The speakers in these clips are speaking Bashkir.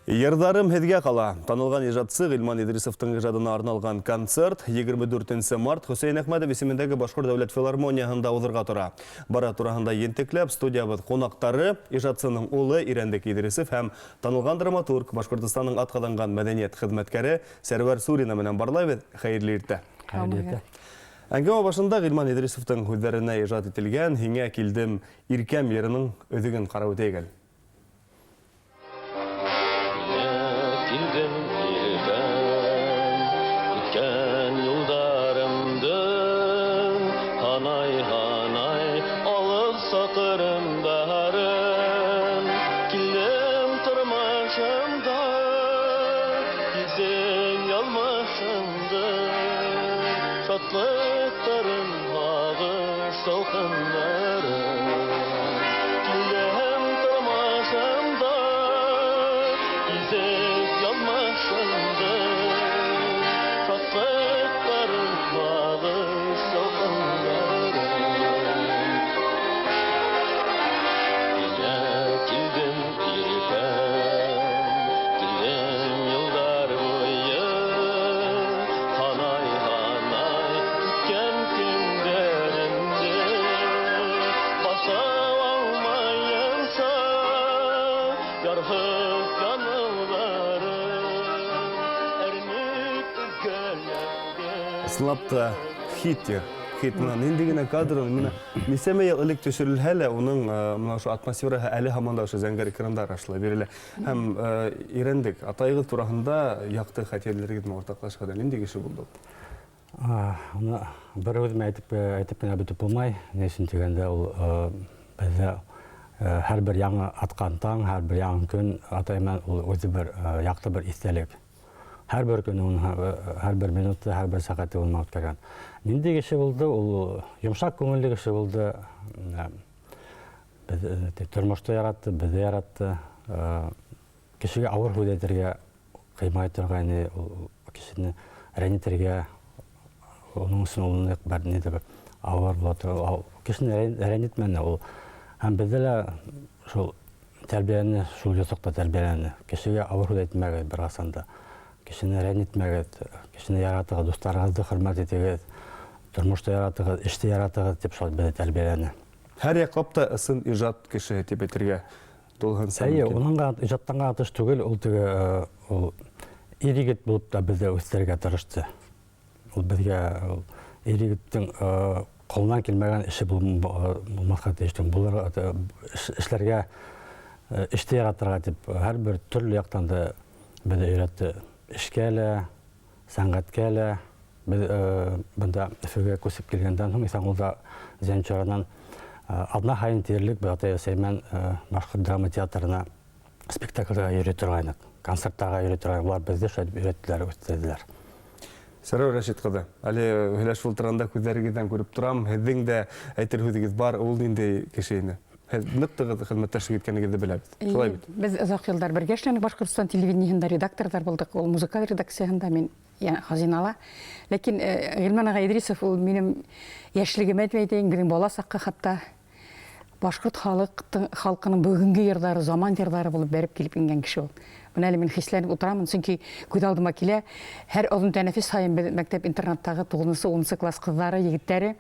Йырҙарым һеҙгә ҡала. Танылған ижадсы Ғилман Идрисовтың ижадына арналған концерт 24 март Хөсәйен Әхмәтов исемендәге Башҡорт дәүләт филармонияһында уҙырға тора. Бары тураһында ентекләп студиябыҙ ҡунаҡтары ижадсының улы Ирәндек Идрисов һәм танылған драматург, Башҡортостандың атҡаҙанған мәҙәниәт хеҙмәткәре Сәрвәр Сурина менән барлайбыҙ. Хәйерле иртә. Хәйерле иртә. Әңгәмә башында Ғилман Идрисовтың һүҙҙәренә ижад ителгән «Һиңә килдем иркәм» йырының өҙөгөн ҡарап үтәйек әле. Һиңә килдем иркәм, үткән юлдарымды һанай-һанай алыҫ саҡрымдарын. Килдем тормошомда, киҙҙең яҙмышымды, шатлыҡтарын, һағыш тулҡындарын. Килдем тормошомда, киҙеп яҙмышымды, шатлыҡтарын, һағыш тулҡындарын. Һиңә килдем иркәм, килдем йылдар буйы, һанай-һанай үткән көндәремде, баҫа алмайынса ярһып яныуҙарын, әрнеп өзгәләнгән. Ысынлап та хит йыр. Хит. Бына ниндәй генә кадр, бына нисәмә йыл элек төшөрөлһә лә, уның бына ошо атмосфераһы әле һаман да ошо зәңгәр экрандар аша бирелә. Һәм Ирәндек, атайығыҙ тураһында яҡты хәтирәләрегеҙ менән уртаҡлашығыҙ. Ниндәй кеше булды ул? Уны бер үҙем әйтеп кенә бөтөп булмай. Ни өсөн тигәндә, ул беҙҙә һәр бер яңы атҡан таң, һәр бер яңы көн атай менән ул үҙе бер яҡты бер иҫтәлек. Һәр бер көн уның, һәр бер минуты, һәр бер сәғәте уның үткәргән. Ниндәй кеше булды? Ул йомшаҡ күңелле кеше булды. Беҙ тормошто яратты, беҙҙе яратты. Кешегә ауыр һүҙ әйтергә ҡыймай торғайны, ул кешене рәнйетергә, уның өсөн ул ныҡ бер ни бер ауыр була торған. Кешене рәнйетмәне ул. Һәм беҙҙе лә шул тәрбиәне, шул йоҫоҡта тәрбиәләне. Кешегә ауыр һүҙ әйтмәгеҙ бер ҡасан да. Кешене рәнйетмәгеҙ, кешене яратығыҙ, дуҫтарығыҙҙы хөрмәт итегеҙ, тормошто яратығыҙ, эште яратығыҙ тип шул беҙҙе тәрбиәләне. Һәр яҡлап та ысын ижад кешеһе тип әйтергә тулыһынса Эйе, мөмкин. уның ғына ижадтан ғына тыш түгел, ул теге, ул ир егет булып та беҙҙе үҫтерергә тырышты. Ул беҙгә ул ир егеттең ҡулынан килмәгән эше булмаҫҡа тейеш түгел. Булыр, эшләргә, эште яратырға тип һәр бер төрлө яҡтан да беҙҙе өйрәтте. Эшкә лә, сәнғәткә лә. Беҙ бында Өфөгә күсеп килгәндән һуң Иҫәнғолда Зәнчуранан аҙна һайын тиерлек беҙ атай-әсәй менән Башҡорт драма театрына спектаклдарға йөрөй торғайныҡ, концерттарға йөрөй торғайныҡ. Улар беҙҙе шулай өйрәттеләр, үҫтерҙеләр. Сәрвәр Рәшит ҡыҙы, әле һөйләшеп ултырғанда күҙҙәрегеҙҙән күреп торам, һеҙҙең дә әйтер һүҙегеҙ бар, ул ниндәй кеше ине? Һеҙ ныҡ тығыҙ хеҙмәттәшлек иткәнегеҙҙе беләбеҙ. Шулай бит? Беҙ оҙаҡ йылдар бергә эшләнек, Башҡортостан телевидениеһында редакторҙар булдыҡ, ул музыкаль редакцияһында, мин хазинала. Ләкин Ғилман ағай Идрисов ул минең йәшлегемә тип әйтәйем, беҙҙең бала саҡҡа хатта башҡорт халҡының бөгөнгө йырҙары, заман йырҙары булып бәреп килеп ингән кеше ул. Бына әле мин хисләнеп ултырамын, сөнки күҙ алдыма килә, һәр оҙон тәнәфес һайын беҙ мәктәп-интернаттағы туғыҙынсы, унынсы класс ҡыҙҙары, егеттәре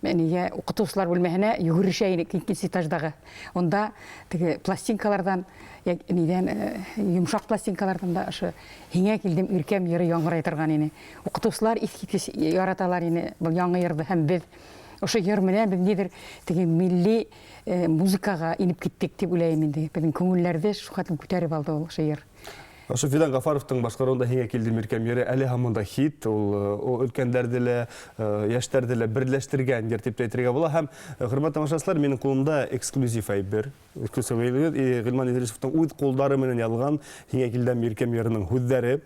нигә уҡытыусылар бүлмәһенә йүгерешә инек икенсе этаждағы. Унда теге пластинкаларҙан, я, нидән, йомшаҡ пластинкаларҙан да ошо «Һиңә килдем иркәм» йыры яңғырай торған ине. Уҡытыусылар иҫ киткес яраталар ине был яңы йырҙы, һәм беҙ ошо йыр менән беҙ ниҙер теге милли музыкаға инеп киттек тип уйлайым инде. Беҙҙең күңелләрҙе шул хәтлем күтәреп алды ул ошо йыр. Ошо Фидан Ғафаровтың башҡарыуында «Һиңә килдем иркәм» йыры әле һаман да хит, ул өлкәндәрҙе лә, йәштәрҙе лә берләштергән йыр тип тә әйтергә була. Һәм, хөрмәтле тамашасылар, минең ҡулымда эксклюзив әйбер. Эксклюзив әйбер, Ғилман Идрисовтың үҙ ҡулдары менән яҙған «Һиңә килдем иркәм» йырының һүҙҙәре.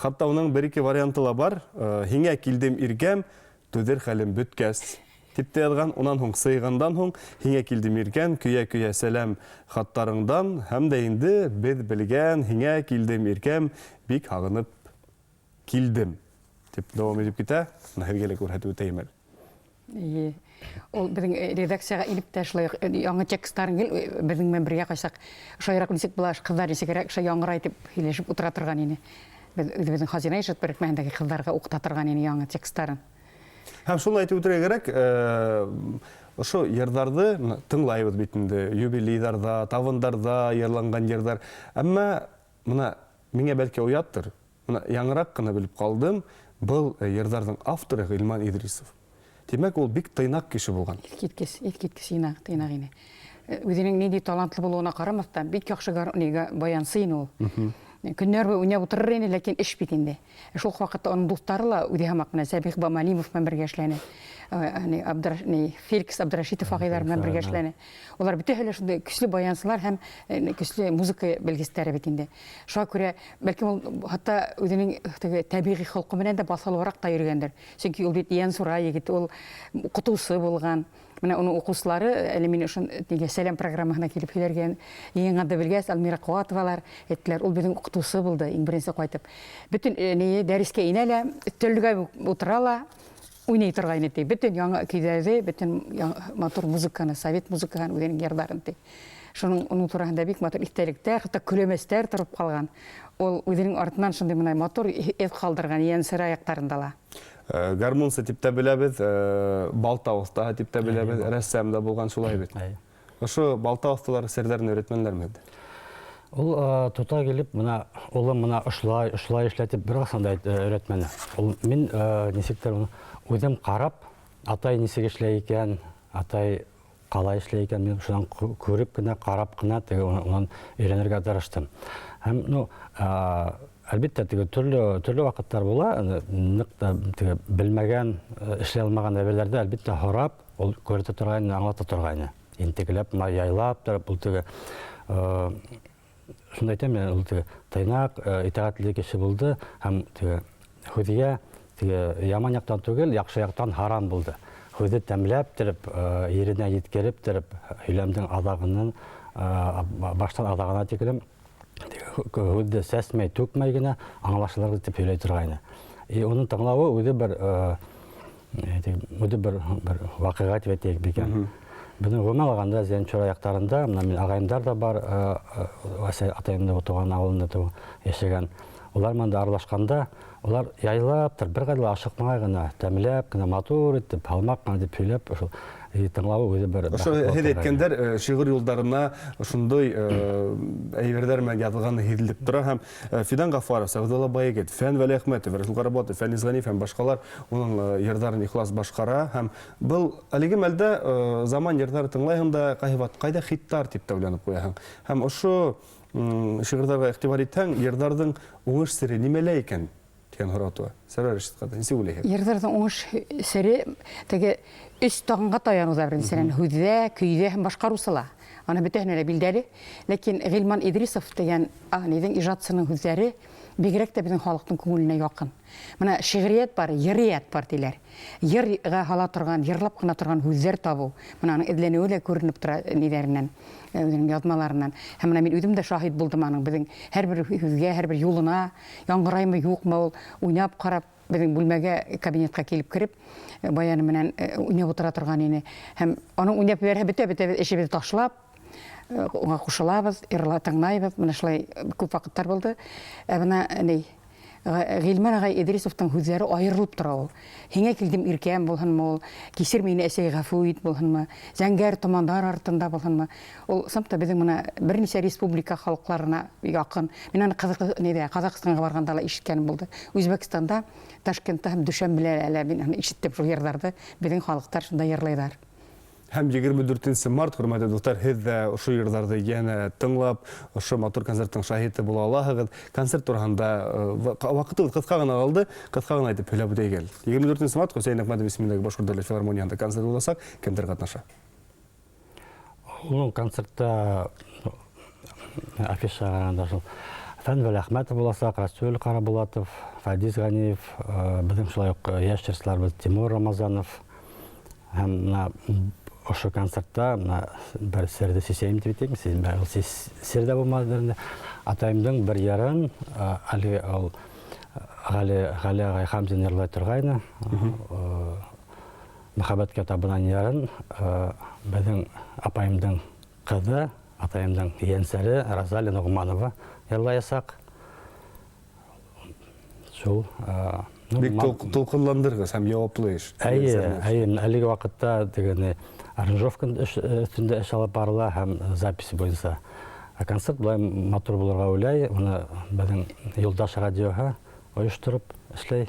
Хатта уның бер-ике варианты ла бар. «Һиңә килдем иркәм, түҙер хәлем бөткәс» тип тә яҙған. Унан һуң сыйғандан һуң «Һиңә килдем иркәм, көйә-көйә сәләм хаттарыңдан» һәм дә инде беҙ белгән «Һиңә килдем иркәм, бик һағынып килдем» тип дауам итеп китә. Бына һеҙгә лә күрһәтеп үтәйем әле. Эйе. Ул беҙҙең редакцияға инеп тә шулай яңы тексттарын гел беҙҙең менән бергә ҡайсаҡ шайыраҡ нисек була, ҡыҙҙар нисегерәк шулай яңғырай тип һөйләшеп утыра торған ине. Беҙ үҙебеҙҙең Хазина ижад берекмәһендәге ҡыҙҙарға уҡыта торған ине яңы тексттарын. Һәм шуны әйтеп үтергә кәрәк, ошо йырҙарҙы тыңлайбыҙ бит инде, юбилейҙарҙа, табындарҙа йырланған йырҙар. Әммә бына миңә бәлки ояттыр, бына яңыраҡ ҡына белеп ҡалдым, был йырҙарҙың авторы Ғилман Идрисов. Тимәк, ул бик тыйнаҡ кеше булған. Иҫ киткес, иҫ киткес йыйнаҡ, тыйнаҡ ине. Үҙенең ниндәй талантлы булыуына ҡарамаҫтан, бик яҡшы баянсы ине ул. Көннәр буйы уйнап ултырыр ине, ләкин эш бит инде. Шул уҡ ваҡытта уның дуҫтары ла үҙе һымаҡ менән Сәбих Бамалимов менән бергә эшләне. Феликс Абдрашитов ағайҙар менән бергә эшләне. Улар бөтәһе лә шундай көслө баянсылар һәм көслө музыка белгестәре бит инде. Шуға күрә, бәлкем ул хатта үҙенең теге тәбиғи холҡо менән дә баҫалыбыраҡ та йөрөгәндер. Сөнки ул бит Йәнсура егет, ул уҡытыусы булған. Менә уның уҡыусылары, әле мин ошо нигә Сәләм программаһына килеп һөйләргә йыйынғанды белгәс, Алмира Ҡыуатовалар әйттеләр, ул беҙҙең уҡытыусы булды, иң беренсе ҡайтып. Бөтөн ни дәрескә инә лә, өҫтәлгә ултыра ла, уйнай торғайны ти. Бөтөн яңы көйҙәрҙе, бөтөн матур музыканы, совет музыкаһын, үҙенең йырҙарын ти. Шуның уның тураһында бик матур иҫтәлектәр, хатта көләмәстәр тороп ҡалған. Ул үҙенең артынан шундай мына матур эҙ ҡалдырған Йәнсура яҡтарында ла. Гармунсы тип тә беләбеҙ, балта оҫтаһы тип тә беләбеҙ, рәссам да булған, шулай бит. Ошо балта оҫталары серҙәрен өйрәтмәнеләрме һеҙҙе? Ул тота килеп, бына улым бына ошолай, ошолай эшләтеп бер ҡасан да өйрәтмәне. Ул мин нисектер уны үҙем ҡарап, атай нисек эшләй икән, атай ҡалай эшләй икән, мин шунан күреп кенә, ҡарап ҡына теге унан өйрәнергә тырыштым. Һәм, ну, әлбиттә, теге төрлө ваҡыттар була, ныҡ та теге белмәгән, эшләй алмаған әйберҙәрҙе әлбиттә һорап, ул күрһәтә торғайны, аңлата торғайны. Интегеләп, бына яйлап тороп, ул теге, шунда әйтәм, мин, ул теге тыйнаҡ, итәғәтле кеше булды һәм теге һүҙгә теге яман яҡтан түгел, яҡшы яҡтан һаран булды. Һүҙҙе тәмләп тороп, еренә еткереп тороп, һөйләмдең аҙағынан, баштан аҙағына тиклем һүҙҙе сәсмәй, түкмәй генә аңлашылыр тип һөйләй торғайны. И уның тыңлауы үҙе бер ваҡиға тип әйтәйек микән. Беҙҙең ғөмүмән алғанда Зәнчура яҡтарында, бына мин ағайымдар ҙа бар, атайымдың тыуған ауылында йәшәгән. Улар менән дә аралашҡанда, улар яйлап тор, бер ҡайҙа ла ашыҡмай ғына, тәмләп кенә, матур итеп, һалмаҡ ҡына тип һөйләп, ошо тыңлауы үҙе бер Ошо бәхет һеҙ булып тора. әйткәндәр, шиғыр юлдарына ошондай әйберҙәр менән яҙылғаны һиҙелеп тора һәм Фидан Ғафаров, Сәғдулла Байегет, Фән Вәлиәхмәтов, Рәсүл Ҡарабатов, Фәнис Ғәниев һәм башҡалар уның йырҙарын ихлас башҡара һәм был әлеге мәлдә заман йырҙары тыңлайһың да, ҡайһы ваҡыт ҡайҙа хиттар тип тә уйланып ҡуяһың. Һәм ошо шиғырҙарға иғтибар итһәң, йырҙарҙың уңыш сере нимәлә икән тигән һорау тыуа. Сәрвәр Рәшит ҡыҙы, нисек уйлайһығыҙ? Йырҙарҙың уңыш сере теге өс тағанға таянуҙа беренсенән, һүҙҙә, көйҙә һәм башҡарыусыла. Аны бөтәһенә лә билдәле. Ләкин Ғилман Идрисов тигән ниҙең ижадсының һүҙҙәре бигерәк тә беҙҙең халыҡтың күңеленә яҡын. Бына шиғриәт бар, йыриәт бар тиләр. Йырға һала торған, йырлап ҡына торған һүҙҙәр табыу. Бына уның эҙләнеүе лә күренеп тора ниҙәренән, үҙенең яҙмаларынан. Һәм бына мин үҙем дә шаһит булдым аның беҙҙең һәр бер һүҙгә, һәр бер юлына яңғыраймы, юҡмы ул уйнап ҡарап беҙҙең бүлмәгә, кабинетҡа килеп кереп, баяны менән уйнап ултыра торған ине. Һәм уның уйнап ебәрһә, бөтә эшебеҙҙе ташлап, уға ҡушылабыҙ, йырла тыңлайбыҙ. Бына шулай күп ваҡыттар булды. Ә бына ни, Ғилман ағай Идрисовтың һүҙҙәре айырылып тора ул. Һиңә килдем иркәм булһынмы ул, кисер мине әсәй ғәфү ит булһынмы, зәңгәр томандар артында булһынмы. Ул ысынлап та беҙҙең бына бер нисә республика халыҡтарына яҡын. Мин аны ниҙә, Ҡаҙағстанға барғанда ла ишеткәнем булды. Үзбәкстанда, Ташкентта һәм Дүшәнбелә лә мин аны ишеттем шул йырҙарҙы. Беҙҙең халыҡтар шунда йырлайҙар. Һәм егерме дүртенсе март, хөрмәтле дуҫтар, һеҙ ҙә ошо йырҙарҙы йәнә тыңлап, ошо матур концерттың шаһиты була алаһығыҙ. Концерт тураһында ваҡытыбыҙ ҡыҫҡа ғына ҡалды, ҡыҫҡа ғына әйтеп һөйләп үтәйек әле. Егерме дүртенсе март Хөсәйен Әхмәтов исемендәге Башҡорт дәүләт филармонияһында концерт буласаҡ. Кемдәр ҡатнаша? Уның концертта афиша ҡарағанда шул Фән Вәлиәхмәтов буласаҡ, Рәсүл Ҡарабулатов, Фәдис Ғәниев, беҙҙең шулай уҡ йәш йырсыларыбыҙ Тимур Рамазанов һәм бына ошо концертта бына бер серҙе сисәйем тип әйтәйем, ул сер ҙә булмаҫ инде. Атайымдың бер йырын, әле ул Ғәли ағай Хамзин йырлай торғайны. Мөхәббәткә табынан йырын беҙҙең апайымдың ҡыҙы, атайымдың ейәнсәре Розалия Ноғманова йырлаясаҡ. Шул. Бик тулҡынландырғыс һәм яуаплы эш. Әйе, әйе, әлеге ваҡытта теге аранжировка өҫтөндә эш алып барыла һәм запись буйынса. Ә концерт былай матур булырға уйлай, уны беҙҙең Юлдаш радиоһы ойоштороп эшләй.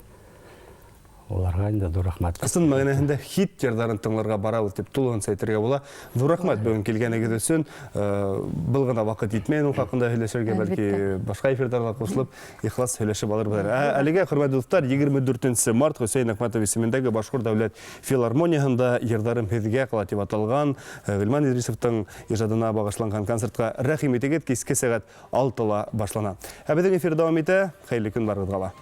Уларға инде ҙур рәхмәт. Ысын мәғәнәһендә хит йырҙарын тыңларға барабыҙ тип тулыһынса әйтергә була. Ҙур рәхмәт бөгөн килгәнегеҙ өсөн. Был ғына ваҡыт етмәй ул хаҡында һөйләшергә, бәлки башҡа эфирҙарға ҡушылып ихлас һөйләшеп алырбыҙ. Ә әлегә, хөрмәтле дуҫтар, 24 март Хөсәйен Әхмәтов исемендәге Башҡорт дәүләт филармонияһында «Йырҙарым һеҙгә ҡала» тип аталған Ғилман Идрисовтың ижадына бағышланған концертҡа рәхим итегеҙ, киске сәғәт 6-ла башлана. Ә беҙҙең эфир дауам итә. Хәйерле көн барығыҙға ла.